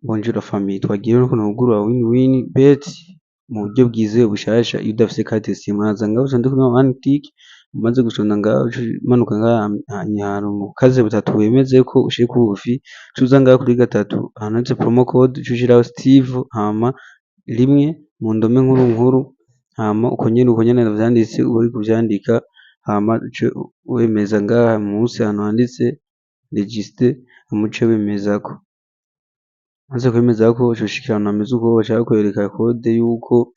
Bonjour la famille, twagiye ukuntu wugurura win win bet mu buryo bwizewe bushasha. Iyo udafise carte SIM, uraza ngaho usonde kuri one tick. Umaze gusonda ngaho, umanuka ngaha ahantu mu kaze butatu wemeze ko ushika ubufi, uca ngaho kuri gatatu ahantu handitse promo code, uca ushiraho Steve, hama rimwe mu ndome nkuru nkuru, hama uko nyene vyanditse uri kuvyandika, hama uce wemeza ngaha munsi ahantu handitse register, hama uce wemezako. Umaze kwemezako, uca ushikira ahantu hameze uko, baca bakwereka code yuko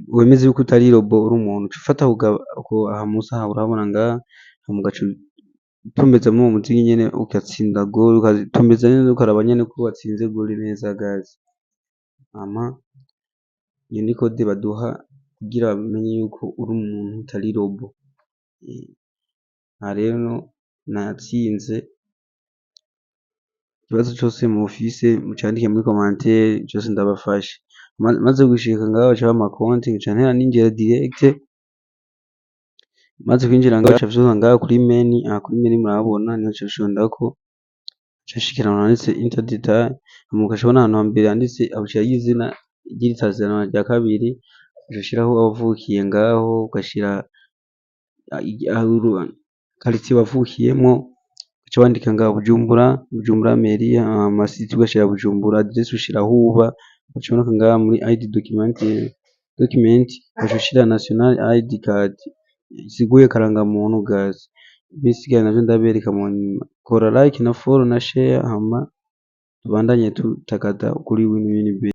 wemeze yuko utari robot, uri umuntu. Uca ufata aha munsi aha urahabona ngaha, hama ugaca utumbezamwo uwo muzingi nyene, ugatsinda goal, ugatumbereza neza, ukaraba nyene ko watsinze goal neza guys. Hama iyo ni code baduha kugira bamenye yuko uri umuntu, utari robot. Aha rero natsinze. Ikibazo cose mufise mucandike muri commentaire, cose ndabafasha. Maze gushika ngaho, baca bampa konti, nca ntera ninjira direct. Maze kwinjira ngaho, nca mfyonda ngaho kuri menu. Aha kuri menu murahabona, niho nca mfyondako, nca nshikira ahantu handitse enter detail, hama ugaca ubona ahantu hambere handitse aho ushiraho izina ry'itazirano rya kabiri, ugaca ushiraho aho wavukiye ngaho, ugashira quartier wavukiyemwo, ugaca wandika ngaho Bujumbura, Bujumbura mairie, hama city ugashira Bujumbura, adresse ushira aho uba, ugaca umanuka ngaha muri ID document, ugaca ushira national ID card, isiguye karangamuntu guys. Ibisigaye navyo ndabereka mu nyuma. Kora like na follow na share, hama tubandanye tutakata kuri win win bet.